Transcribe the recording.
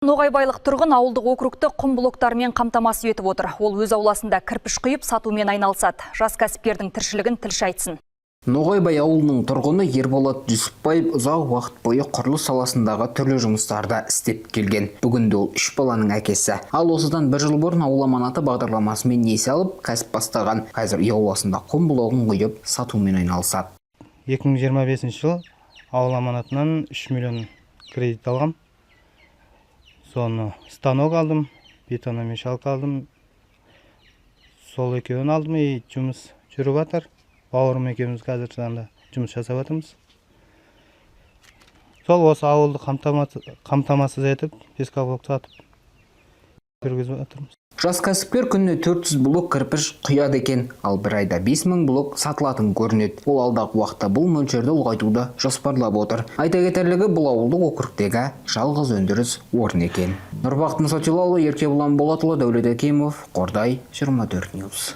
Ноғайбайлық тұрғын ауылдық округті құм блоктарымен қамтамасыз етіп отыр. Ол өз ауласында кірпіш құйып, сатумен айналысады. Жас кәсіпкердің тіршілігін тілші айтсын. Ноғайбай ауылының тұрғыны Ерболат Жүсіпбаев ұзақ уақыт бойы құрылыс саласындағы түрлі жұмыстарда істеп келген. Бүгінде ол үш баланың әкесі. Ал осыдан бір жыл бұрын «Ауыл аманаты» бағдарламасымен несие алып, кәсіп бастаған. Қазір үй ауласында құм блогын құйып, сатумен айналысады. 2025 жыл «Ауыл аманатынан» 3 миллион кредит алғам. Соны станок алдым, бетономешалка алдым, сол екеуін алдым, и жұмыс жүріп жатыр. Бауырым екеуміз қазіргі таңда жұмыс жасап жатырмыз. Сол осы ауылды қамтамасыз етіп, пескоблок сатып жүргізіп жатырмыз. Жас кәсіпкер күніне 400 блок кірпіш құяды екен, ал бір айда 5000 блок сатылатын көрінеді. Ол алдағы уақытта бұл мөлшерді ұлғайтуды жоспарлап отыр. Айта кетерлігі, бұл ауылдық округтегі жалғыз өндіріс орны екен. Нұрбақыт Мұсатилаұлы, Еркебұлан Болатұлы, Дәулет Әкемов, Қордай, 24 News.